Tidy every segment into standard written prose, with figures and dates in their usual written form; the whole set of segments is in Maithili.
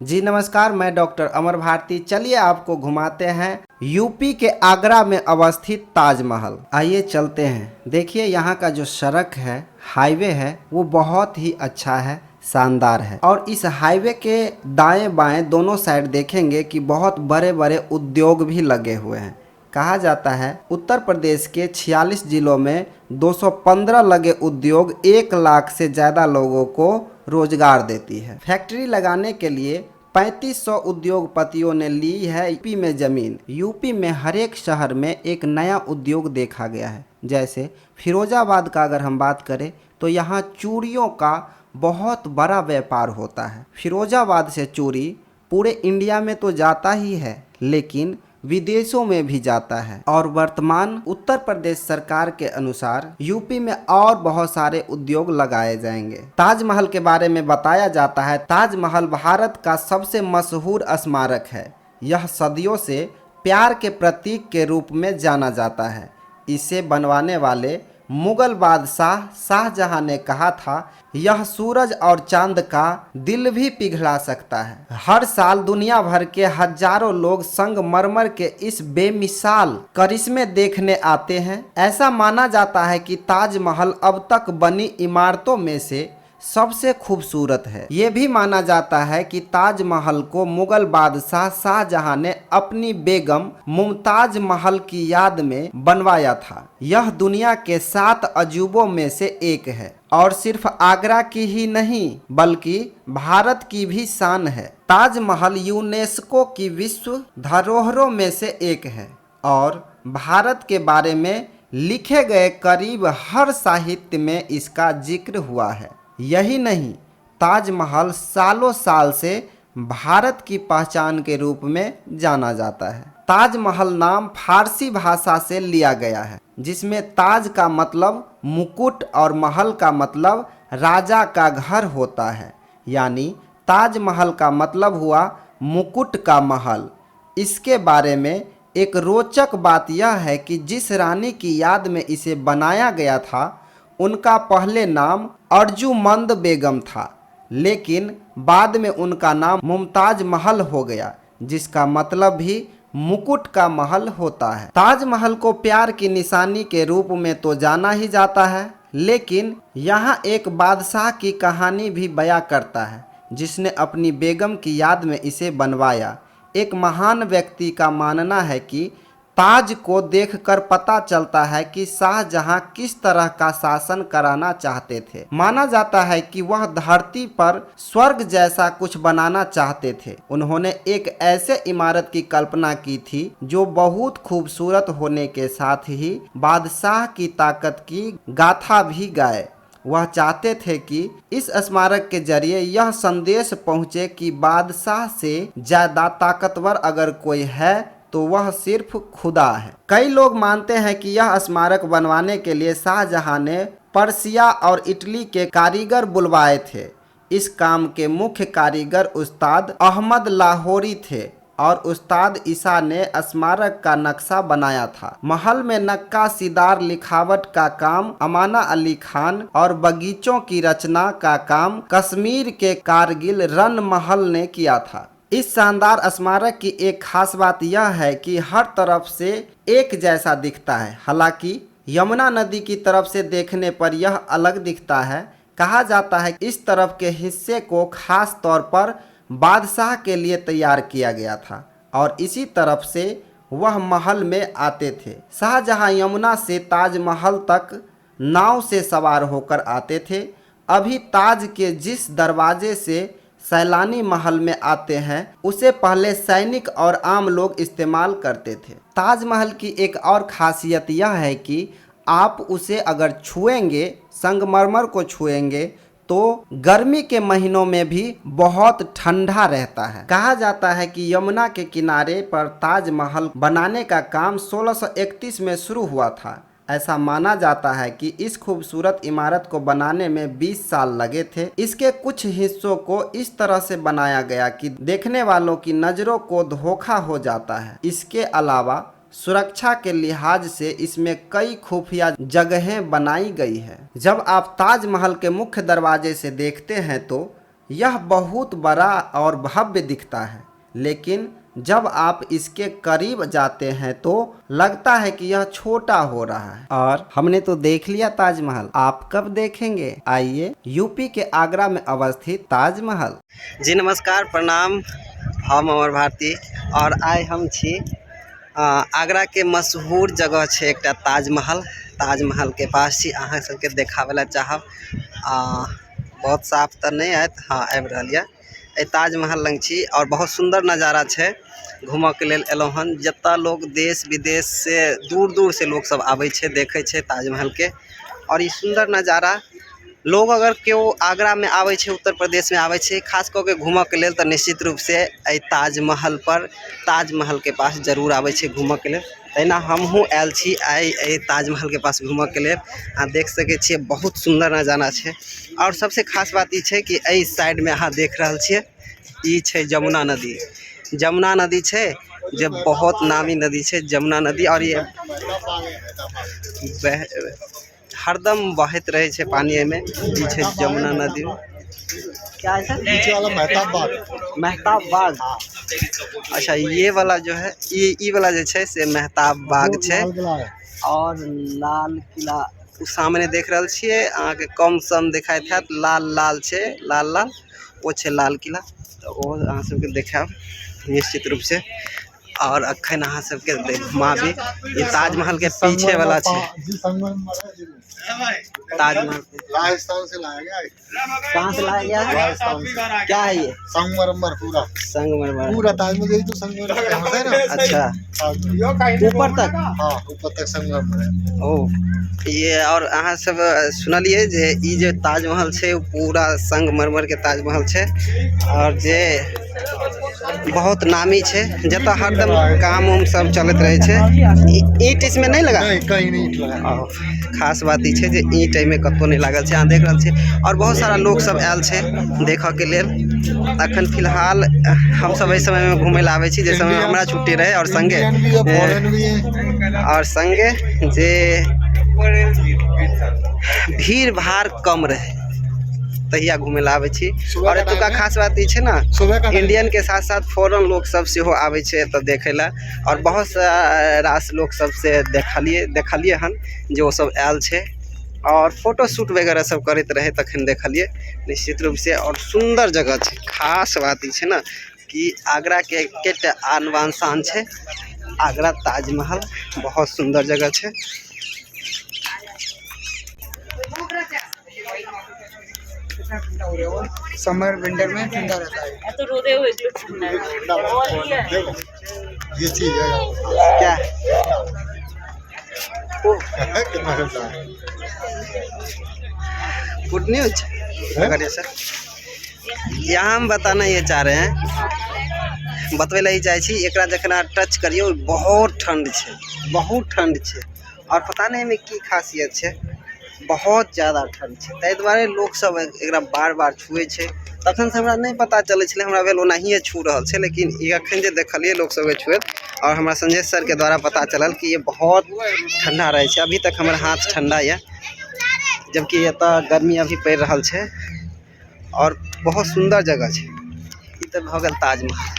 जी नमस्कार, मैं डॉक्टर अमर भारती। चलिए आपको घुमाते हैं यूपी के आगरा में अवस्थित ताजमहल। आइए चलते हैं। देखिए यहाँ का जो सड़क है, हाईवे है, वो बहुत ही अच्छा है, शानदार है। और इस हाईवे के दाएं बाएं दोनों साइड देखेंगे कि बहुत बड़े बड़े उद्योग भी लगे हुए हैं। कहा जाता है उत्तर प्रदेश के 46 जिलों में 215 लगे उद्योग 1 लाख से ज़्यादा लोगों को रोजगार देती है। फैक्ट्री लगाने के लिए 3500 उद्योगपतियों ने ली है यूपी में ज़मीन। यूपी में हर एक शहर में एक नया उद्योग देखा गया है। जैसे फिरोजाबाद का अगर हम बात करें तो यहाँ चूड़ियों का बहुत बड़ा व्यापार होता है। फिरोजाबाद से चूड़ी पूरे इंडिया में तो जाता ही है, लेकिन विदेशों में भी जाता है। और वर्तमान उत्तर प्रदेश सरकार के अनुसार यूपी में और बहुत सारे उद्योग लगाए जाएंगे। ताजमहल के बारे में बताया जाता है, ताजमहल भारत का सबसे मशहूर स्मारक है। यह सदियों से प्यार के प्रतीक के रूप में जाना जाता है। इसे बनवाने वाले मुगल बादशाह शाहजहां ने कहा था, यह सूरज और चांद का दिल भी पिघला सकता है। हर साल दुनिया भर के हजारों लोग संगमरमर के इस बेमिसाल करिश्मे देखने आते हैं। ऐसा माना जाता है कि ताजमहल अब तक बनी इमारतों में से सबसे खूबसूरत है। ये भी माना जाता है कि ताजमहल को मुगल बादशाह शाहजहां ने अपनी बेगम मुमताज महल की याद में बनवाया था। यह दुनिया के 7 अजूबों में से एक है और सिर्फ आगरा की ही नहीं बल्कि भारत की भी शान है। ताजमहल यूनेस्को की विश्व धरोहरों में से एक है और भारत के बारे में लिखे गए करीब हर साहित्य में इसका जिक्र हुआ है। यही नहीं, ताजमहल सालों साल से भारत की पहचान के रूप में जाना जाता है। ताजमहल नाम फारसी भाषा से लिया गया है, जिसमें ताज का मतलब मुकुट और महल का मतलब राजा का घर होता है। यानी ताजमहल का मतलब हुआ मुकुट का महल। इसके बारे में एक रोचक बात यह है कि जिस रानी की याद में इसे बनाया गया था उनका पहले नाम अर्जुमंद बेगम था, लेकिन बाद में उनका नाम मुमताज महल हो गया, जिसका मतलब भी मुकुट का महल होता है। ताजमहल को प्यार की निशानी के रूप में तो जाना ही जाता है, लेकिन यहाँ एक बादशाह की कहानी भी बयां करता है जिसने अपनी बेगम की याद में इसे बनवाया। एक महान व्यक्ति का मानना है कि ताज को देखकर पता चलता है कि शाहजहां किस तरह का शासन कराना चाहते थे। माना जाता है कि वह धरती पर स्वर्ग जैसा कुछ बनाना चाहते थे। उन्होंने एक ऐसे इमारत की कल्पना की थी जो बहुत खूबसूरत होने के साथ ही बादशाह की ताकत की गाथा भी गाए। वह चाहते थे कि इस स्मारक के जरिए यह संदेश पहुंचे कि बादशाह से ज़्यादा ताकतवर अगर कोई है तो वह सिर्फ खुदा है। कई लोग मानते हैं कि यह स्मारक बनवाने के लिए शाहजहां ने पर्सिया और इटली के कारीगर बुलवाए थे। इस काम के मुख्य कारीगर उस्ताद अहमद लाहौरी थे और उस्ताद ईसा ने स्मारक का नक्शा बनाया था। महल में नक्काशीदार लिखावट का काम अमाना अली खान और बगीचों की रचना का काम कश्मीर के कारगिल रन महल ने किया था। इस शानदार स्मारक की एक खास बात यह है कि हर तरफ से एक जैसा दिखता है। हालांकि यमुना नदी की तरफ से देखने पर यह अलग दिखता है। कहा जाता है इस तरफ के हिस्से को खास तौर पर बादशाह के लिए तैयार किया गया था और इसी तरफ से वह महल में आते थे। शाहजहां यमुना से ताजमहल तक नाव से सवार होकर आते थे। अभी ताज के जिस दरवाजे से सैलानी महल में आते हैं उसे पहले सैनिक और आम लोग इस्तेमाल करते थे। ताजमहल की एक और खासियत यह है कि आप उसे अगर छुएंगे, संगमरमर को छुएंगे तो गर्मी के महीनों में भी बहुत ठंडा रहता है। कहा जाता है कि यमुना के किनारे पर ताजमहल बनाने का काम 1631 में शुरू हुआ था। ऐसा माना जाता है कि इस खूबसूरत इमारत को बनाने में 20 साल लगे थे। इसके कुछ हिस्सों को इस तरह से बनाया गया कि देखने वालों की नज़रों को धोखा हो जाता है। इसके अलावा सुरक्षा के लिहाज से इसमें कई खुफिया जगहें बनाई गई हैं। जब आप ताजमहल के मुख्य दरवाजे से देखते हैं तो यह बहुत बड़ा और भव्य दिखता है, लेकिन जब आप इसके करीब जाते हैं तो लगता है कि यह छोटा हो रहा है। और हमने तो देख लिया ताजमहल, आप कब देखेंगे? आइए यूपी के आगरा में अवस्थित ताजमहल। जी नमस्कार, प्रणाम। हम अमर भारती और आइ हम छी आगरा के मशहूर जगह छै एकटा ताजमहल। ताजमहल के पास छी, अहाँ सबके देखाबै ला चाहब। बहुत साफ तऽ नहि आयत, हाँ आबि रहल यऽ। एहि ताजमहल लग छी और बहुत सुंदर नजारा छै। घूमऽ के लेल एलहुँ हन, जतऽ लोग देश विदेश से दूर दूर से लोग सब आबै छै, देखै छै ताजमहल के। और ई सुंदर नजारा लोग अगर केओ आगरा में आबै छै, उत्तर प्रदेश में आबै छै, खास कऽ के घूमऽ के लेल, तऽ निश्चित रूप से एहि ताजमहल पर, ताजमहल के पास जरूर आबै छै घूमऽ के लेल। तहिना हमहूँ आयल छी आइ एहि ताजमहल के पास घूमऽ के लेल। अहाँ देख सकै छियै बहुत सुंदर नजारा छै। और सबसे खास बात ई छै कि एहि साइड में अहाँ देख रहल छियै ई छै जमुना नदी। जमुना नदी छै जे बहुत नामी नदी छै जमुना नदी। और ये हरदम बहैत रहै छै पानी एहिमे। ई छै जमुना नदी। क्या है सर? नीचे वाला मेहताब बाग। मेहताब बाग, अच्छा ये वाला जो है ई वाला जे छै से मेहताब बाग छै। लाल किला है। और लाल किला ओ सामने देख रहल छियै, अहाँके कम सम देखाइत हैत, लाल लाल छै, लाल लाल ओ छै लाल किला। तऽ ओ अहाँ सबके देखायब निश्चित रूप से। और अखन अहाँ सबके घुमाबी ई ताजमहल के पीछे वाला छै। जी संगमरमर है जी। ताजमहल राजस्थान से लाया गया है। कहाँ से लाया गया है? राजस्थान से। क्या है ये? संगमरमर पूरा। संगमरमर पूरा ताजमहल, यही तो संगमरमर फेमस है ना। अच्छा, ताजमहल। ऊपर तक? हाँ, ऊपर तक संगमरमर है। ओ ये। और अहाँ सब सुनलियै जे ई जे ताजमहल छै ओ पूरा संगमरमर के ताजमहल छै और जे बहुत नामी छै, जतऽ हरदम काम उम सब चलैत रहै छै। ईंट इसमे नहि लगा? नहीं, कहीं नहीं ईंट लगा। ओ, खास बात ई छै जे ईंट एहिमे कतहु नहि लागल छै। अहाँ देख रहल छियै और बहुत सारा लोक सब आयल छै देखऽ के लेल। अखन फिलहाल हमसब एहि समयमे घुमय लए आबै छी जे समयमे हमरा छुट्टी रहै और संगे इंडियन भी है, फॉरेन भी है। और संगे जे भीड़ भाड़ कम रहै तहिया घुमय लए आबै छी। सुबह और का एतुका टाइम है। खास बात ई छै ने, सुबह का टाइम। इंडियन के साथ साथ फॉरेन लोग सब सेहो आबै छै एतऽ देखै लए। और बहुत रास लोग सब से देखलियै हन जे ओ सब आयल छै और फोटो शूट वगैरह सब करैत रहै तखन देखलियै निश्चित रूप से। और सुंदर जगह छै। खास बात ई छै ने कि आगरा के एकेटा आन बान शान छै आगरा ताजमहल, बहुत सुंदर जगह छै। समर विंटर में ठंडा रहता है। तो रोदे हुए ठंडा है। देखो ये चीज है। क्या? कितना ठंडा है। गुड न्यूज अगर सर यहाँ हम बताना ये चाह रहे हैं, बतबै लए ई चाहै छी, एकरा जखन अहाँ टच करियौ बहुत ठंड छै, बहुत ठंड छै। और पता नहि एहिमे की खासियत छै, बहुत ज़्यादा ठंड छै, ताहि दुआरे लोक सब एकरा बार बार छुए छै। तखन से हमरा नहि पता चलै छलै, हमरा भेल ओनाहिए छू रहल छै, लेकिन ई अखन जे देखलियै लोक सबके छुएत और हमरा संजय सर के द्वारा पता चलल कि ये बहुत ठंडा रहै छै। अभी तक हमर हाथ ठंडा यऽ, जबकि एतऽ गर्मी अभी पड़ि रहल छै। और बहुत सुंदर जगह छै। ई तऽ भऽ गेल ताजमहल।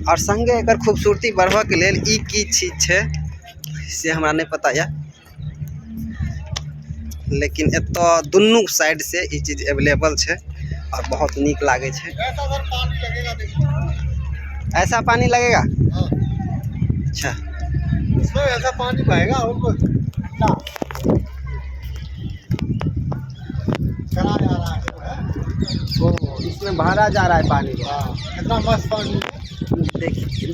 और संगे एकर खूबसूरती बढ़बऽ के लेल ई की चीज छै से हमरा नहि पता यऽ, लेकिन एतऽ दुनू साइड से ई चीज अवेलेबल छै और बहुत नीक लागै छै। ऐसा सर पानी लगेगा देखो। ऐसा पानी लगेगा? हाँ। अच्छा, इसमें ऐसा पानी बहेगा और कुछ ठंडा चला जा रहा है। ओ इसमें भरा जा रहा है पानी को। हाँ, कितना मस्त पानी है।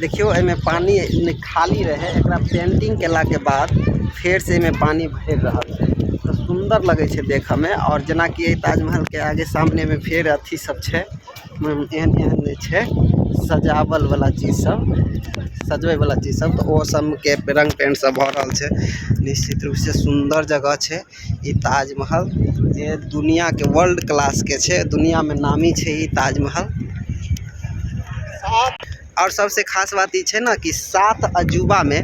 देखियौ एहिमे पानी खाली रहै, एकरा पेंटिंग केलाके बाद फेर से एहिमे पानी भरि रहल छै, तऽ सुन्दर लगै छै देखऽमे। और जेनाकि एहि ताजमहल के आगे सामनेमे फेर अथी सब छै, एहन एहन छै सजावल वाला चीज सब, सजबै वाला चीज सब, तऽ ओ सबके रंग पेंट सब भऽ रहल छै। निश्चित रूप से सुन्दर जगह छै ई ताजमहल, जे दुनिया के वर्ल्ड क्लास के छै, दुनिया में नामी छै ई ताजमहल। और सबसे खास बात ई छै ने कि 7 अजूबा में,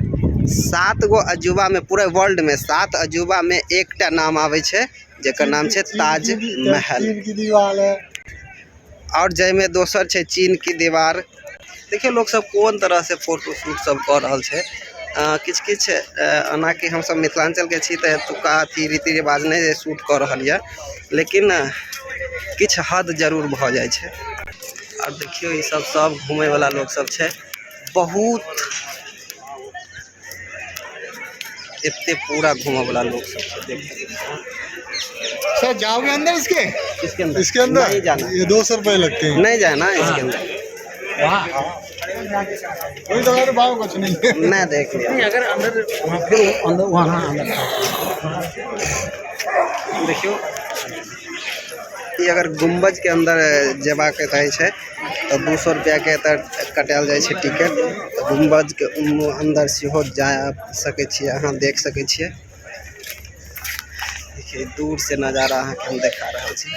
7 गो अजूबा में पूरा वर्ल्ड में 7 अजूबा में एकटा नाम आबै छै जेकर नाम छै ताज महल। चीन की दीवार है। आओर जाहिमे दोसर छै चीन की दीवार। देखियौ लोक सब कोन तरह से फोटो शूट सब कऽ रहल छै। किछु किछु एनाकि हमसब मिथिलाञ्चलके छी तऽ एतुका अथी रीति रिवाज नहि सूट कऽ रहल यऽ, लेकिन किछु हद जरूर भऽ जाइ छै। आओर देखियौ ई सब सब घूमयवला लोक सब छै। बहुत एते पूरा घूमयवला लोक सब छै। देख सकै छियै। सर जाओगे अंदर इसके? इसके अंदर? इसके अंदर नहीं जाना। ये 200 रुपए लगते हैं। नहीं जाना इसके अंदर। वही तो अरे भाव कुछ नहीं है। नहीं देख लिया। अगर अंदर वहाँ फिर अंदर वहाँ अंदर देखियौ ई अगर गुम्बज के अंदर जेबाक रहै छै तऽ 200 रुपया के एतऽ कटायल जाइ छै टिकट। तऽ गुम्बज के अंदर सेहो जा सकै छियै अहाँ, देख सकै छियै। देखियौ दूर से नजारा अहाँके हम देखा रहल छी।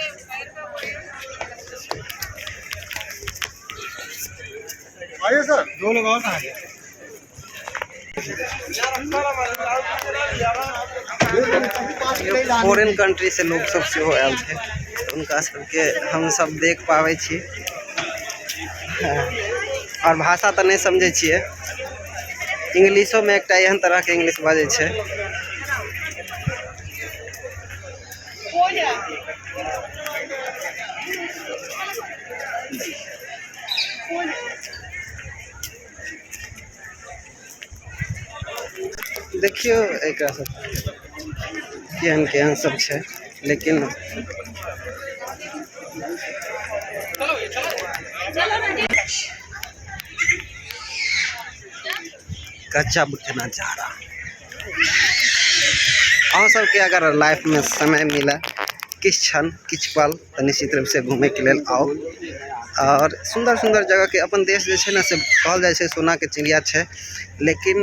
आइए सर, दो लोग और कहाँ गए? फॉरेन कंट्री से लोग सब सेहो आयल छै, हुनका सबके हम सब देख पाबै छी। आओर भाषा तऽ नहि समझै छियै, इंग्लिशोमे एकटा एहन तरहके इंग्लिश बाजै छै। देखियौ एकरा सब केहन केहन सब छै, लेकिन गजब के नजारा। अहाँ सबके अगर लाइफ में समय मिले किछु क्षण किछु पल तऽ निश्चित रूप से घूमे के लेल आउ। और सुंदर सुंदर जगह के अपन देश जे छै ने से कहल जाइ छै सोना के चिड़िया छै, लेकिन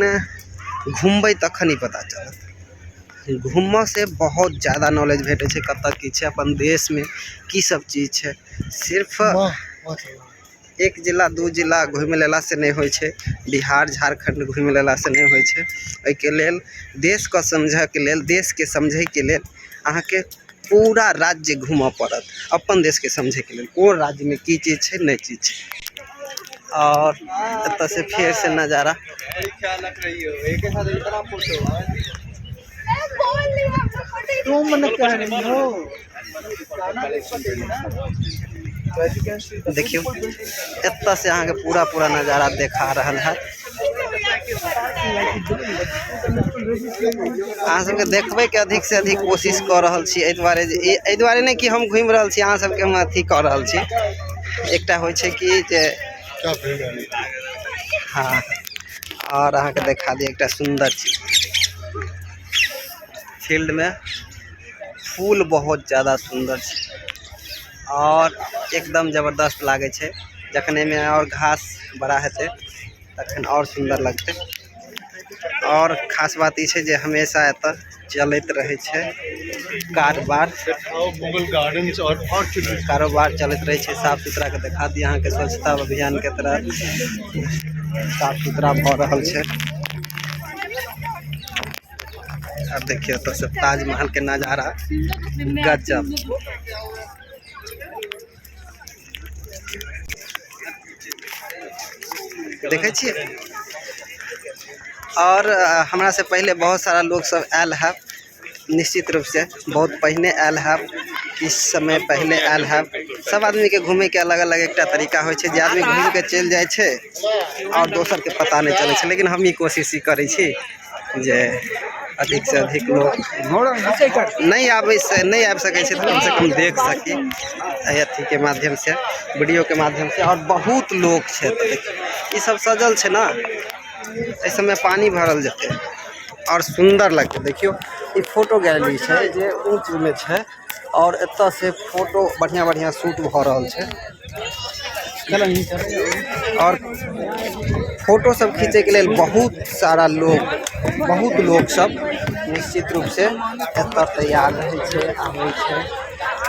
घूमबै तखन ही पता चलत। घूमऽ से बहुत ज़्यादा नॉलेज भेटै छै कतऽ की छै अपन देश में की सब चीज छै। सिर्फ एक जिला दू जिला घूमि लेला से नहि होइ छै, बिहार झारखंड घूमि लेला से नहि होइ छै। एहिके लेल देशके समझऽके लेल देशके समझैके लेल अहाँके पूरा राज्य घूमऽ पड़त अपन देशके समझैके लेल, कोन राज्यमे की चीज छै नहि चीज छै। और एतऽ से फेर से नजारा। तुम न कह रही हो। देखियौ एतऽ से अहाँके पूरा पूरा नजारा देखा रहल है। अहाँ सबके देखबै के अधिक से अधिक कोशिश कऽ रहल छी, एहि दुआरे जे एहि दुआरे नहि कि हम घुमि रहल छी, अहाँ सबके हम अथी कऽ रहल छी। एकटा होइ छै कि जे हाँ, और अहाँके देखा दी एकटा सुन्दर चीज। फील्ड में फूल बहुत ज़्यादा सुन्दर छै और एकदम जबरदस्त लागै छै। जखन एहिमे और घास बड़ा हेतै तखन और सुन्दर लगतै। और खास बात ई छै जे हमेशा एतऽ चलैत रहै छै कारोबार। मुगल गार्डन्स और कारोबार चलैत रहै छै। साफ सुथरा के देखा दी अहाँके, स्वच्छता अभियान के तरह साफ सुथरा भऽ रहल छै। अब देखियौ तो सब ताजमहल के नजारा गजब। देखै छियै। और हमरा से पहले बहुत सारा लोग सब आयल है, निश्चित रूप से बहुत पहिने आयल है, किछु समय पहले आयल है। सब आदमी के घूमे के अलग अलग एकटा तरीका होइ छै, जे आदमी घूम के चलि जाइ छै और दोसर के पता नहि चलै छै। लेकिन हम ई कोशिश ई करै छी जे अधिक से अधिक लोग नहीं आबै से नहीं आबि सकै छै तऽ कम से कम देख सकी एहि अथी के माध्यम से, वीडियो के माध्यम से। और बहुत लोग छै तऽ देखियौ ई सब सजल छै ने, एहि सबमे पानी भरल जेतै और सुन्दर लगतै। देखियौ ई फोटो गैलरी छै जे ऊँच मे छै और एतऽ से फोटो बढ़िया बढ़िया शूट भऽ रहल छै। और फोटो सब खींचे के लेल बहुत सारा लोग, बहुत लोग सब निश्चित रूप से एतऽ तैयार रहै छै, आबै छै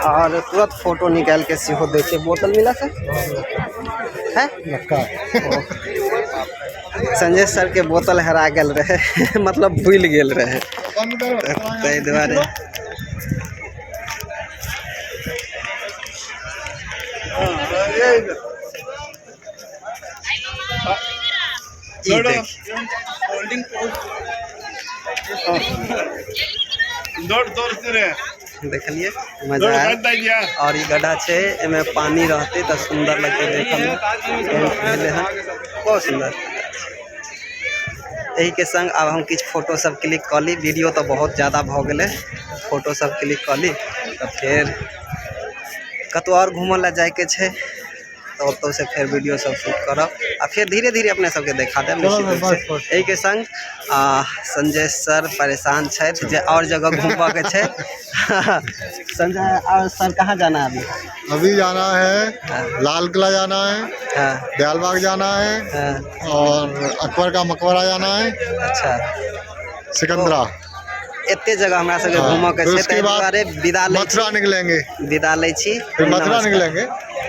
और तुरंत फोटो निकाल के सेहो दै छै। बोतल मिला सर है? संजय सर के बोतल हरा गेल रहे, मतलब भूल गेल रहे, ताहि दुआरे। ई देखिए देखलिए मजा आयल। और ई गड्ढा छै, एमे पानी रहते तऽ सुंदर लगते देखऽ में। पेंट भेलै हन, बहुत सुंदर। एही के संग आब हम किछु फोटो सब क्लिक कऽ ली। वीडियो तऽ बहुत ज्यादा भऽ गेलै, फोटो सब क्लिक कऽ ली तऽ फेर कतहु आओर घूमऽ लए जाइके छै, तऽ ओतौ से फेर वीडियो सब शूट करब आ फेर धीरे धीरे अपने सबके देखा देब निश्चित रूप से। एही के संग संजय सर परेशान छथि जे और जगह घूमबऽ के छै। संजय और सर कहाँ जाना है अभी? अभी जाना है लाल किला जाना है, दयालबाग जाना है और अकबर का मकबरा जाना है। सिकंदरा। एते जगह हमरा सबके घूमऽ के फिर छै, उसके ताहि बाद दुआरे विदा लै छी। मथुरा निकलेंगे। विदा लै छी। फिर मथुरा नमस्कार। निकलेंगे।